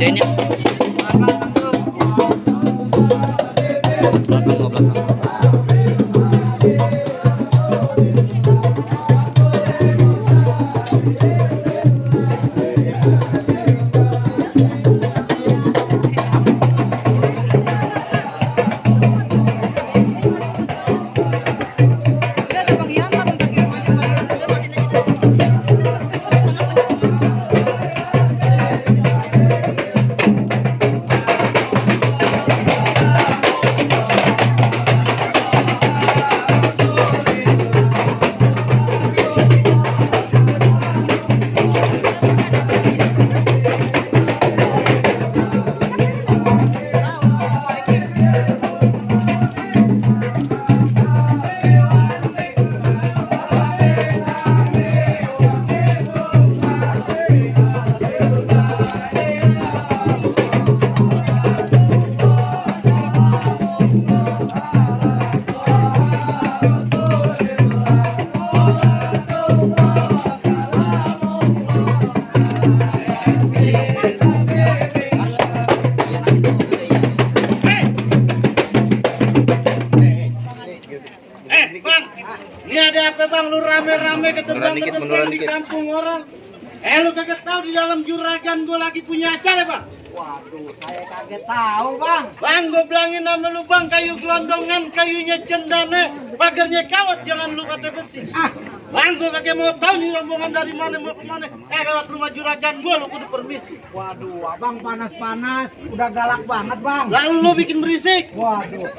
Gedenya. Belakang. Ini ada apa bang? Lu rame-rame ketebang di kampung orang. Lu kagak tahu di dalam juragan gue lagi punya acara bang? Waduh, saya kaget tahu bang. Bang, gue bilangin sama lu bang, kayu gelondongan, kayunya cendana, pagarnya kawat, jangan lu kata besi. Bang, gue kagak mau tahu nih rombongan dari mana mau kemana. Lewat rumah juragan gue, lu kudu permisi. Waduh, abang panas-panas, udah galak banget bang. Lalu lu bikin berisik. Waduh,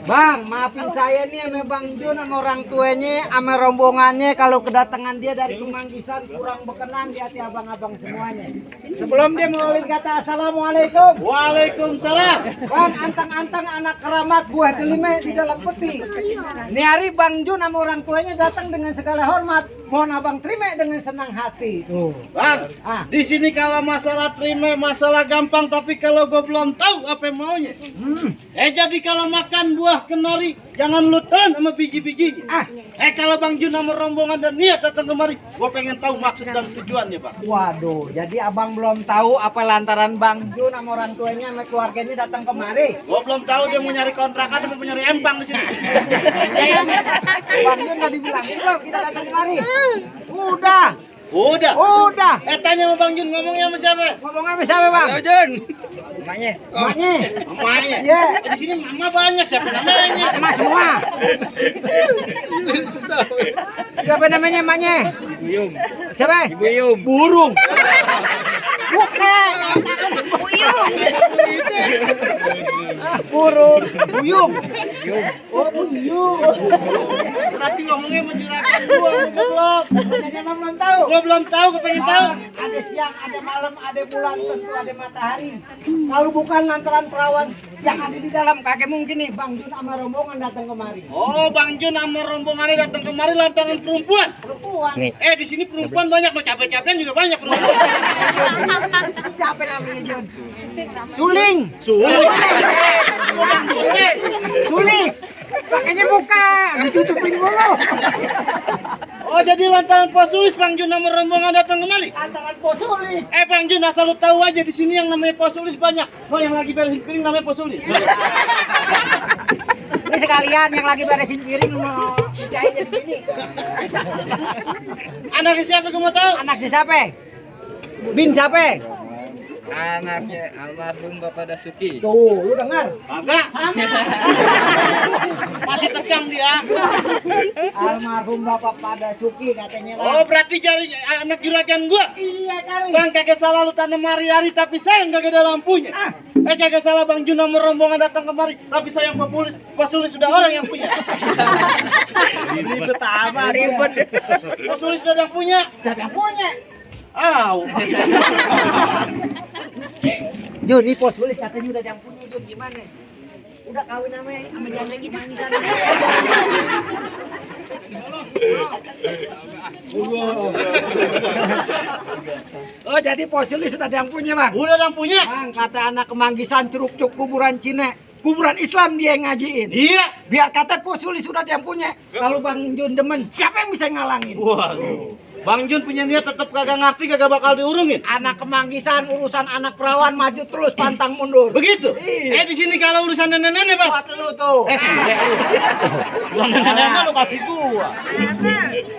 bang, maafin saya nih sama Bang Jun sama orang tuanya, sama rombongannya kalau kedatangan dia dari Kemanggisan kurang berkenan di hati abang-abang semuanya. Sebelum dia mengulin kata assalamualaikum. Waalaikumsalam. Bang, antang-antang anak keramat buah delima di dalam peti. Ini hari Bang Jun sama orang tuanya datang dengan segala hormat. Mohon abang terima dengan senang hati. Bang, di sini kalau masalah terima masalah gampang, tapi kalau gue belum tahu apa maunya. Jadi kalau makan buah kenari jangan lu telan sama biji-biji. Kalau Bang Jun sama rombongan dan niat datang kemari, gue pengen tahu maksud dan tujuannya bang. Waduh, jadi abang belum tahu apa lantaran Bang Jun sama orang tuanya sama keluarganya datang kemari. Gue belum tahu dia mau nyari kontrakan atau mau nyari empang di sini. Bang Jun udah dibilangin belum kita datang kemari? Udah. Tanya sama Bang Jun, ngomongnya sama siapa? Ngomongnya sama siapa bang? Jun. Mamanya. Mamanya. Iya. Di sini mama banyak, siapa namanya? Emak semua. Siapa namanya emaknya? Ibu Yum. Siapa? Ibu Yum. Burung. Bukan. Burung. Buyung. Oh, buyung. Berarti ngomongnya menjuragan gua, goblok. Jadi emang belum tahu. Gua belum tahu, gua pengen tahu. Ada siang, ada malam, ada bulan, tentu ada matahari. Kalau bukan lantaran perawan yang ada di dalam, kakek mungkin nih Bang Jun sama rombongan datang kemari. Oh, Bang Jun sama rombongannya datang kemari lantaran perempuan. Perempuan. Di sini perempuan banyak, lo capek-capekan juga banyak perempuan. Siapa namanya Jun? Suling. Sulis. Pakainya bukan, ditutupin dulu. Oh, jadi lantaran posulis Bang Jun sama rombongan datang kemari. Lantaran posulis. Bang Jun, asal lu tahu aja di sini yang namanya posulis banyak. Oh, yang lagi beresin piring namanya posulis. Ini sekalian yang lagi beresin piring mau kerjain jadi gini. Anaknya siapa gua mau tahu? Anaknya siapa? Bin siapa? Anaknya almarhum Bapak Dasuki. Tuh, lu dengar? Kagak. Masih tegang dia. Almarhum Bapak pada Suki katanya bang. Oh, berarti jadi anak juragan gua. Iya kali. Bang, kagak salah lu tanam hari-hari, tapi sayang kagak ada lampunya. Kagak salah Bang Jun sama rombongan datang kemari, tapi sayang posulis sudah orang yang punya. Ribet amat. Ribet. Posulis sudah yang punya. Siapa yang punya? Jun, ini posulis katanya udah yang punya Jun, gimana? Udah kawin sama jalan gimana sana? Oh, jadi posulis sudah ada yang punya bang? Udah yang punya. Bang, kata anak Kemanggisan Curug kuburan Cina, kuburan Islam dia yang ngajiin. Iya. Biar kata posulis sudah ada yang punya. Kalau Bang Jun demen, siapa yang bisa ngalangin? Waduh. Bang Jun punya niat tetap kagak ngerti, kagak bakal diurungin. Anak Kemanggisan urusan anak perawan maju terus pantang mundur. Begitu. Iya. Di sini kalau urusan nenek-nenek, Bang. Buat lu tuh. Bukan nenek-nenek lu kasih gua.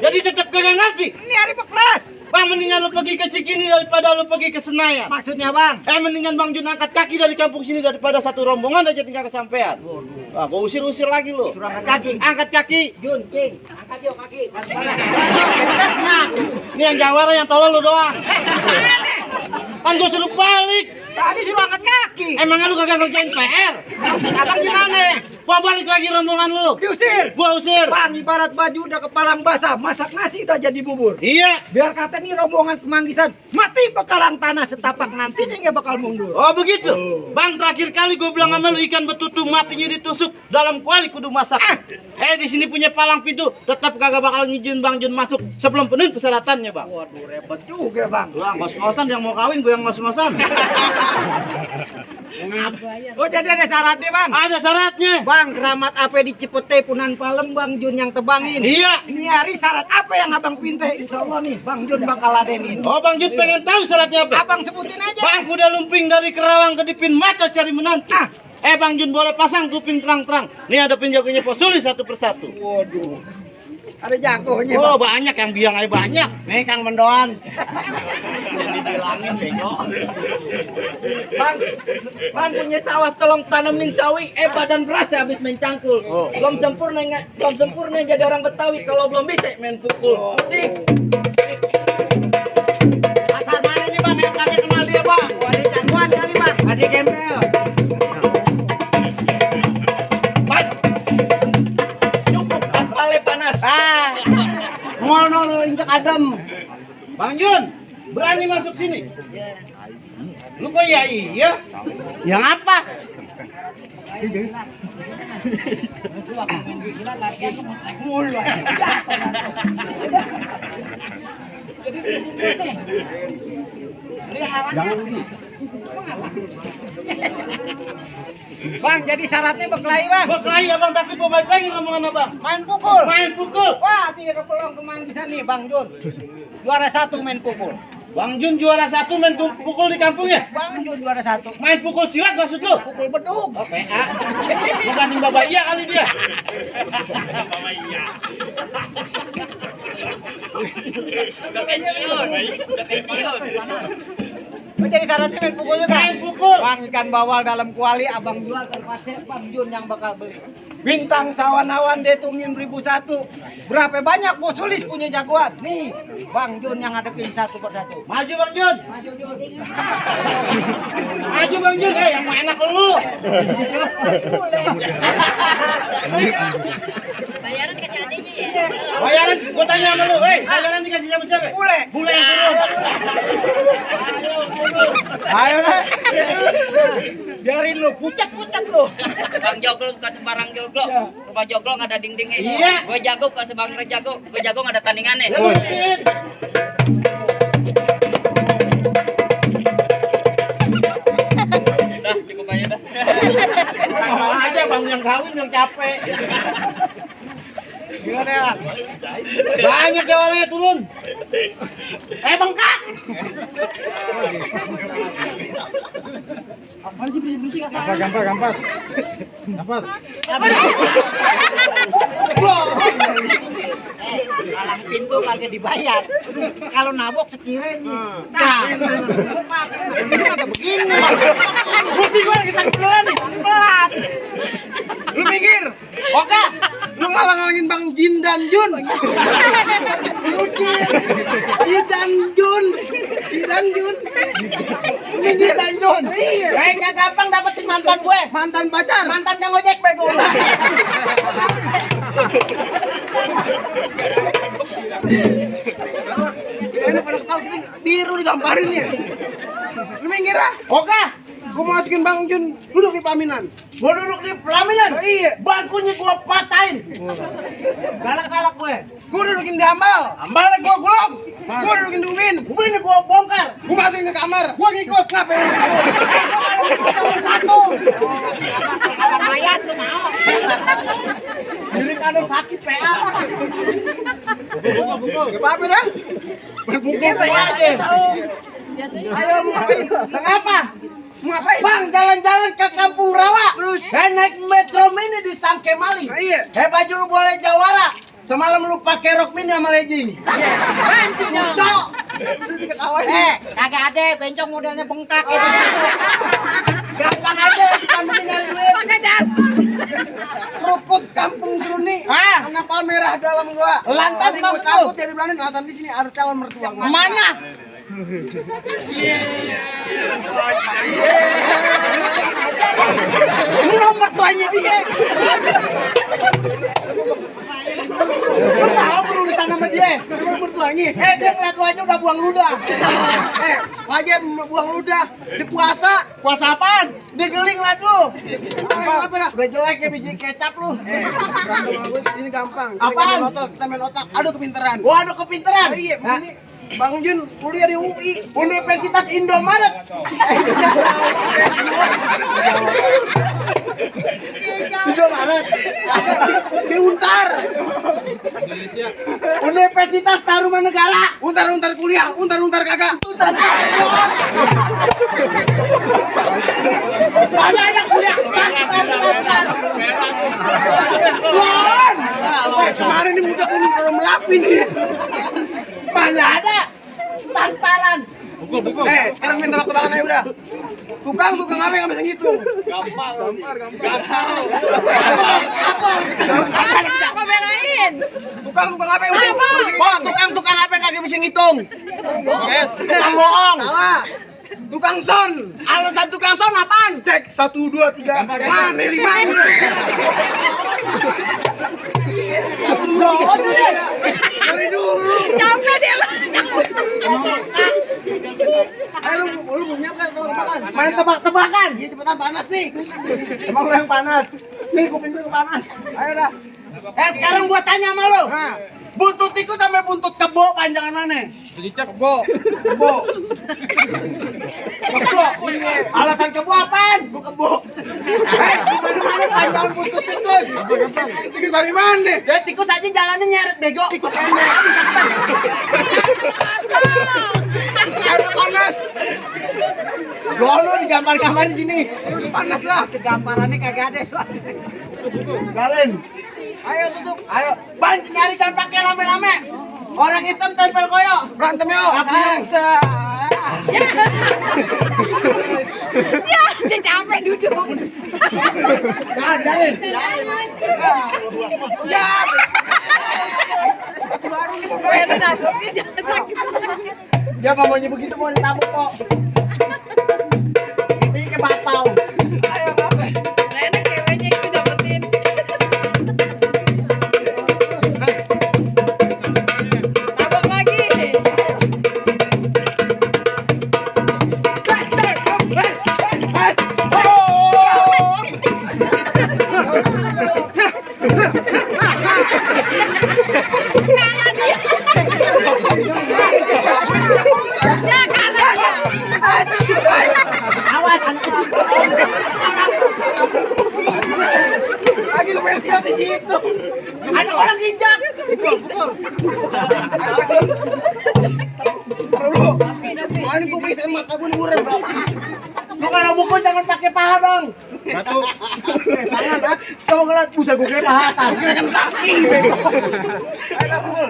Jadi tetap kagak ngerti. Ini hari pekeras. Bang, mendingan lu pergi ke Cikini daripada lu pergi ke Senayan. Maksudnya Bang? Mendingan Bang Jun angkat kaki dari kampung sini daripada satu rombongan aja tinggal kesampean. Wah, gua usir-usir lagi lu. Suruh angkat kaki. Angkat kaki. Jun, King, angkat yuk kaki. Ini yang jawara yang tolong lu doang. Kan gua suruh balik. Tadi suruh angkat kaki. Emang lu kagak ngerjain PR? Maksud abang gimana? Gua balik lagi rombongan lu. Diusir. Gua usir. Bang, ibarat baju udah kepalang basah, masak nasi udah jadi bubur. Iya. Biar kata nih rombongan Kemanggisan mati bekalang tanah setapak, nantinya nggak bakal mundur. Oh begitu. Bang, terakhir kali gua bilang sama lu ikan betutu matinya ditusuk dalam kuali kudu masak. Di sini punya palang pintu, tetap kagak bakal ngizin Bang Jun masuk sebelum penuh persyaratannya, Bang. Waduh, repot juga Bang. Bang, ngos-ngosan yang mau kawin, gua yang ngos-ngosan. Oh jadi ada syaratnya Bang? Ada syaratnya. Bang, keramat apa di Cipete Punan Palem Bang Jun yang tebangin. Iya. Ini hari syarat apa yang abang pinta? Insya Allah nih Bang Jun bakal ladenin. Oh, Bang Jun pengen tahu syaratnya apa? Abang sebutin aja. Bang, kuda lumping dari Kerawang ke Dipin Mata cari menantu. Bang Jun boleh pasang kuping terang-terang. Nih ada penjagonya Posuli satu persatu. Waduh. Ada jagonya Oh, Bang. banyak yang biang aja banyak. Nih Kang Mendoan. Dibilangin bego. Bang punya sawah tolong tanemin sawi, badan berasa habis main cangkul. Belum sempurna jadi orang Betawi, kalau belum bisa main pukul. Dik. Pasar mana nih Bang yang kami kenal dia Bang? Wadi Cangguan kali Bang. Adi Gembel. Cukup aspalnya panas. Ngono lo injak adem. Bang Jun, berani masuk sini? Lu kok iya? Yang apa? Bang, jadi syaratnya berkelahi Bang. Berkelahi abang, tapi gua balik lagi rombongan abang. Main pukul. Main pukul. Wah, tidak pelong Kemanggisan nih Bang Jun. Juara 1 main pukul. Bang Jun juara 1 main pukul di kampungnya. Bang Jun juara 1. Main pukul silat maksud lu? Pukul beduk. Oh, PA. Bukan Mbak Iya kali dia. Udah pensiun. Oh, jadi syaratnya main pukul juga. Main pukul. Bang, ikan bawal dalam kuali abang jual terpaksa Bang Jun yang bakal beli. Bintang sawan-awan detungin 1001. Berapa banyak Bos Sulis punya jagoan? Nih, Bang Jun yang hadapin satu persatu. Maju Bang Jun. Maju Jun. Maju Bang Jun. Yang mana enak lu? Bayaran kasih adanya ya. Bayaran, gua tanya sama lu. Bayaran dikasih sama siapa? Bule. Bule yang turun. Ayo lah. Biarin lu, pucat-pucat lu. Bang Joglo bukan sembarang Joglo. Rumah Joglo nggak ada dindingnya. Iya. Gue jago bukan sembarang jago. Gue jago nggak ada tandingannya. Dah cukup aja dah. Sama aja Bang yang kawin yang capek. Gimana ya? Banyak jawabannya turun. Bengkak. Apaan sih berisik-berisik apa? Gampang. Alang pintu kagak dibayar. Kalau nabok sekiranya. Nah, kagak begini. Kursi gua lagi sakit nih. Lu minggir. Oke. Lu ngalang-ngalangin Bang Jin dan Jun. Jidan Jun. Minggir dan Jun. Iya. Kayak gampang dapetin mantan gue. Mantan pacar. Mantan Kang Ojek bego. Ini pada ketawa biru digambarin ya. Lu minggir ah. Oke. Gua masukin Bang Jun duduk di pelaminan. Gua duduk di pelaminan? Iya. Bangkunya gua patahin. Galak-galak gue. Gua dudukin di ambal. Ambalnya gua gulung. Gua dudukin di ubin. Ubinnya gua bongkar. Gua masukin ke kamar. Gua ngikut. Ngapain? Satu. Mayat lu mau. Diri kadang sakit PA. Gak apa-apa dah. Pukul aja. Ayo mau ngapain? Kenapa? Mau ngapain? Bang, jalan-jalan ke Kampung Rawa. Terus naik metro mini di Sangke Maling. Iya. Baju lu boleh jawara. Semalam lu pakai rok mini sama legging. Cok. Kagak ada, bencong modelnya bengkak itu. Gampang aja dipandangin nyari duit. Pakai das. Rukut Kampung Seruni. Kenapa merah dalam gua? Lantas maksud lu? Takut jadi berani datang di sini ada calon mertua. Mana? Ini nomor tuanya dia. Lu tahu berurusan sama dia? Nomor tuanya. Dia ngeliat lu aja udah buang ludah. Wajar buang ludah di puasa. Puasa apaan? Dia geling liat lu. Apa dah? Udah jelek kayak biji kecap lu. Berantem sama gue ini gampang. Apaan? Kita main otak. Aduh kepinteran. Wah, aduh kepinteran. Iya, begini. Bang Jun kuliah di UI, Universitas Indomaret. Indomaret. Di Untar. Universitas Tarumanegara. Untar kuliah, untar kagak. Untar. Ada kuliah. Kemarin ini udah belum Merapi nih. Mana ada tantaran. Sekarang main tebak-tebakan aja udah. Tukang apa yang bisa ngitung? Gampang. Apa belain? Tukang apa yang bisa ngitung? Tukang apa yang kagak bisa ngitung? Tukang bohong. Salah. Tukang son. Alasan tukang son apaan? Cek 1, 2, 3. Mana 5? 1, 2, 3. Dari dulu. Capek dia lu. Ayo lu punya kan tebak-tebakan? Main tebak-tebakan. Iya cepetan panas nih. Emang lu yang panas. Nih kuping gue panas. Ayo dah. Sekarang gua tanya sama lu. Buntut tikus sampai buntut kebo panjangan mana? Kebo. Alasan kebo apaan? Gua kebo. Gimana panjangan buntut tikus? Tikus dari mana? Ya tikus aja jalannya nyeret bego. Tikus enak. Ada panas. Gua lu digambar-gambar di sini. Panas lah. Gambarannya kagak ada soalnya. Galin. Ayo tutup. Ayo. Ban nyari jangan pakai lame-lame. Orang hitam tempel koyo. Berantem yuk. Biasa. Ya, dia capek duduk. Jangan, Galin. Udah. Sepatu baru nih. Dia maunya begitu mau ditabuk kok. Ini ke bapau. Ayo, Bapak. Enak ceweknya itu dapetin. Tabok lagi. Lagi lu main silat di situ. Ada orang injak. Taruh lu. Main gua bisa mata gua buram. Lu kalau mukul jangan pakai paha dong. Satu. Tangan ah. Coba ngeliat busa gua kayak paha atas. Kan kaki bego. Ayo pukul.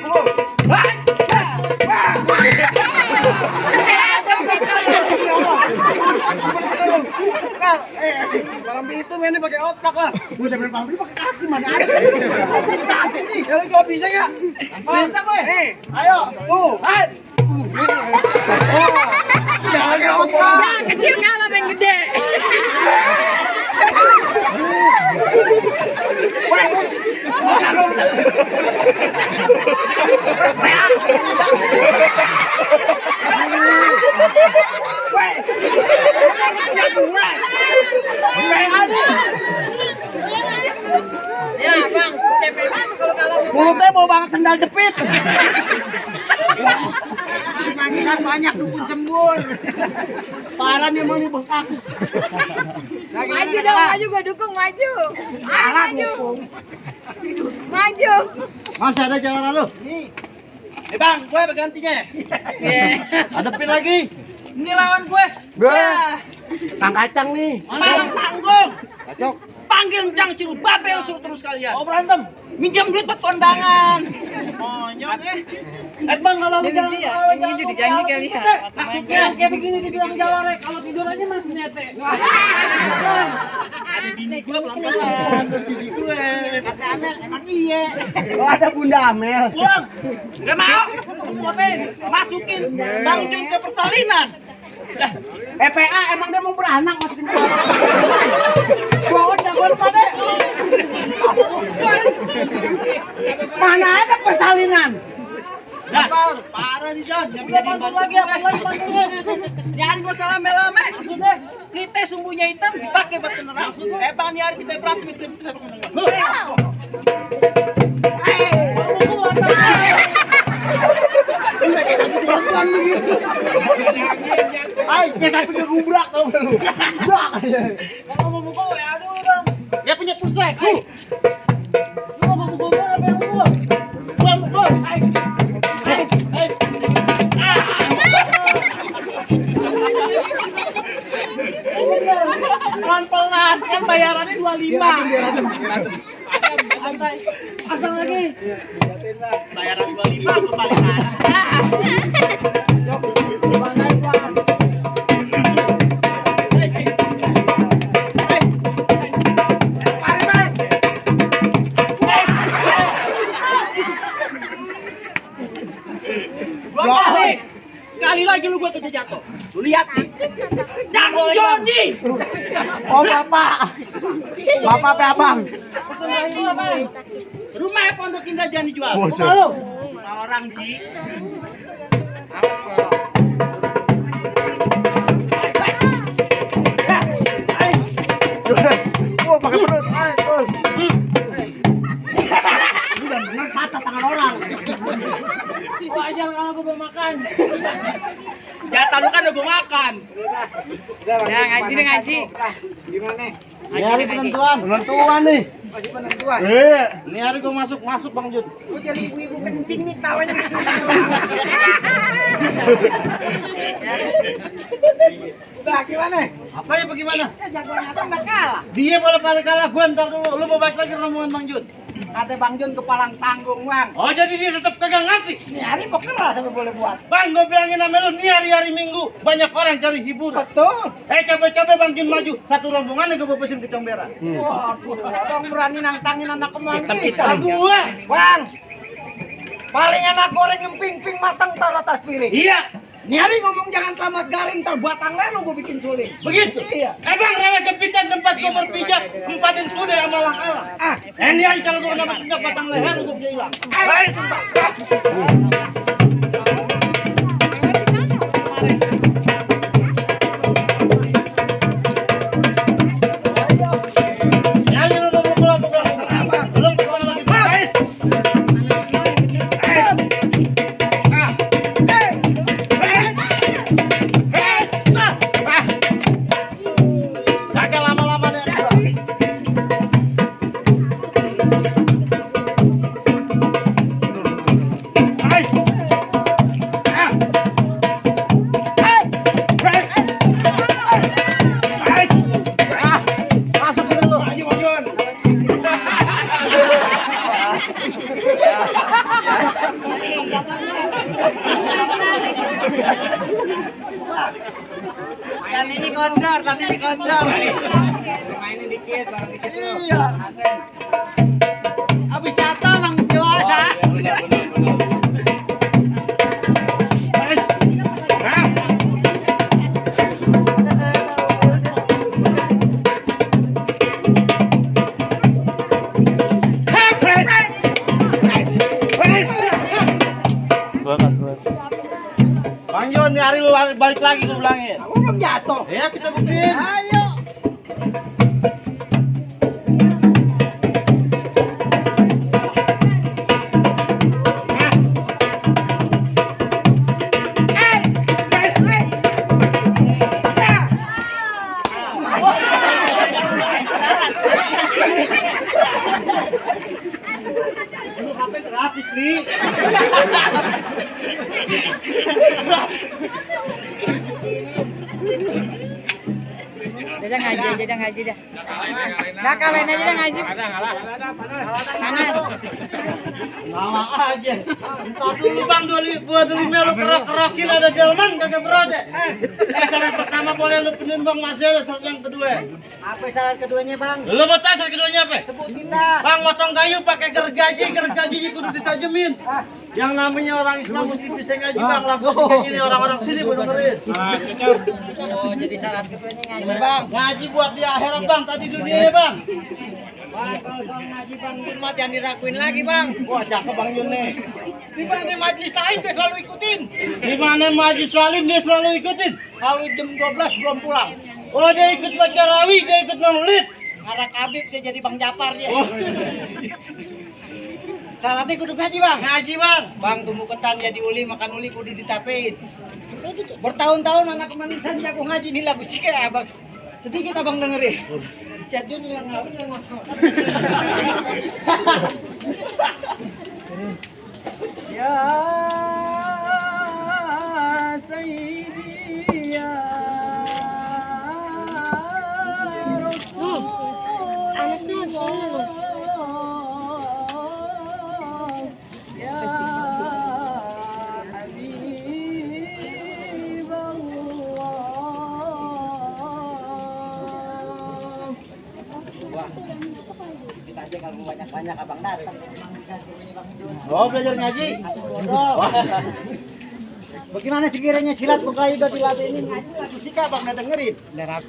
Pukul. Kalau itu mainnya pakai otak lah. Gue sampai pamri pakai kaki mana ada. Sakit nih. Kalau kau bisa nggak? Bisa gue. Ayo. Tuh. Jangan ngomong. Yang kecil kalah yang gede. Ya bang, cepet banget kalau kalah. Mulutnya bau banget sendal jepit. Manggisan banyak dukun sembur. Parah nih mau bengkak. Maju dong, maju gua dukung maju. Parah Maju, dukung. maju. Masih ada jawara lu? Bang, gue bergantinya. Hadapin lagi. Ini lawan gue. Bah. Kang kacang nih. Palang tanggung. Cocok. Panggil Jang Cilubabe lu suruh terus kalian. Oh berantem. Minjam duit buat kondangan. Monyong Bang kalau lu jalan Ini jadi janji kali ya. maksudnya kayak begini dibilang jawara kalau tidur aja masih nete. ada bini gue pelan-pelan. Bini gue. Kata Amel emang iya. Oh ada Bunda Amel. Pulang. Gak mau. Masukin Bang Jun ke persalinan. PPA emang dia mau beranak masukin gua. Gua udah pada. Mana ada persalinan? Nah, parah nih Jon. Udah bantu lagi apa lagi bantunya? Nyari gua salah melame. Maksudnya kita sumbunya hitam dipakai buat penerang. Bang nyari kita berantem itu bisa berkembang. Ay, biasa punya gubrak tau gak lu? Gubrak aja. Kalau mau mukul ya aduh bang. Dia punya pusat. Lu mau mukul gua apa yang gua? Gua mukul. Pelan-pelan kan bayarannya 25. Santai. Pasang lagi. Bayaran 25 gua paling sekali lagi lu gua kerja jatuh. Lu lihat nih. Jangan Joni. Oh bapak. Bapak apa abang? Pasang lagi apa? Rumah Pondok Indah jangan dijual. Halo. Orang Ji. Awas kalau. Yes. Oh pakai perut. Ay, terus. Ini udah bener patah tangan orang. Gua aja kalau gua mau makan. Jatah lu kan udah gua makan. Ya ngaji deh ngaji. Gimana? Ini hari penentuan. Penentuan nih. Masih penentuan. Ini hari gua masuk Bang Jun. Gua jadi ibu-ibu kencing nih tawanya. Bah, gimana? Apa ya bagaimana? Ya jagoan abang udah kalah. Dia boleh pada kalah gua ntar dulu. Lu mau balik lagi rombongan Bang Jun. Kata Bang Jun kepalang tanggung, Bang. Oh jadi dia tetap kagak ngerti. Ini hari mau keras sampai boleh buat. Bang, gua bilangin sama lu, nih hari-hari Minggu banyak orang cari hiburan. Betul. Coba-coba Bang Jun maju. Satu rombongan yang gua pesin ke Combera. Waduh, abang berani nantangin anak kemanggisan. Gua. Bang, paling enak goreng emping-ping matang taruh atas piring. Iya. Ini hari ngomong jangan selamat garing, terbuat leher lu gua bikin sulit. Begitu? Iya. Bang, lewat kepitan tempat gua berpijak, empatin kuda yang malang kalah. Ini hari kalau gua dapat pijak batang leher, gua bisa hilang. Baik. Ya, lu mau mukul apa gua? Belum pukul lagi. Baik. Kagak lama-lama nih. Masuk sini lu. Dan ini kondor, dan ini kondor. Mainin dikit, baru dikit lu. Iya. Habis jatuh Bang juara. Bang Jun, ini hari lu lu balik lagi gue bilangin. Aku belum jatuh. Ya kita buktiin. Ayo. Lu HP gratis nih. Jadi ngaji dah. Dah kalahin aja dah ngaji. Panas. Ngalah aja. Entar dulu bang buat dulu melu kerokin ada delman kagak berode. Syarat pertama boleh lu penuhin bang masih ada syarat yang kedua. Apa syarat keduanya, Bang? Lu mau tahu syarat keduanya apa? Sebutin dah. Bang motong kayu pakai gergaji kudu ditajemin. Yang namanya orang Islam mesti bisa ngaji bang, lagu kayak gini orang-orang sini belum dengerin. Oh, jadi syarat keduanya ngaji, Bang. Ngaji buat di akhirat bang, tadi dunia ya bang. Bang, kalau soal ngaji Bang Jun mah jangan dirakuin lagi, Bang. Wah cakep bang Jun nih. Di mana majelis lain dia selalu ikutin. Di mana majlis walim dia selalu ikutin. Kalau jam 12 belum pulang. Oh dia ikut baca rawi, dia ikut maulid. Ngarak Habib dia jadi Bang Japar dia. Oh. Syaratnya kudu ngaji, Bang. Ngaji bang. Bang tumbuh ketan jadi uli, makan uli kudu ditapein. Bertahun-tahun anak kemanisan jago ngaji nih lagu sih kayak abang. Sedikit abang dengerin. Chat Jun yang ngawin yang Ya Sayyidi ya Rasul. Anasnya ya kita aja kalau mau banyak-banyak abang datang. Oh belajar ngaji. Bodoh. Bagaimana sekiranya silat bukai udah dilatih ini ngaji lagi sih abang udah dengerin.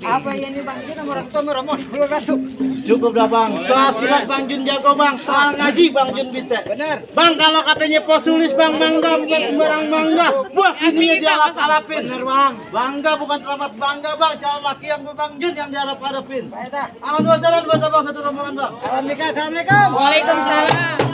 Apa ini Bang Jun sama orang tua meromong belum masuk. Cukup dah bang. Soal silat bang Jun jago bang. Soal ngaji bang Jun bisa. Bener. Bang kalau katanya posulis bang mangga bukan sembarang mangga. Buah dunia dialap-alapin. Bener Bang. Bangga bukan selamat bangga bang. Calon laki yang bang Jun yang diharap-harapin. Baik dah. Alhamdulillah buat abang satu rombongan bang. Assalamualaikum. Waalaikumsalam.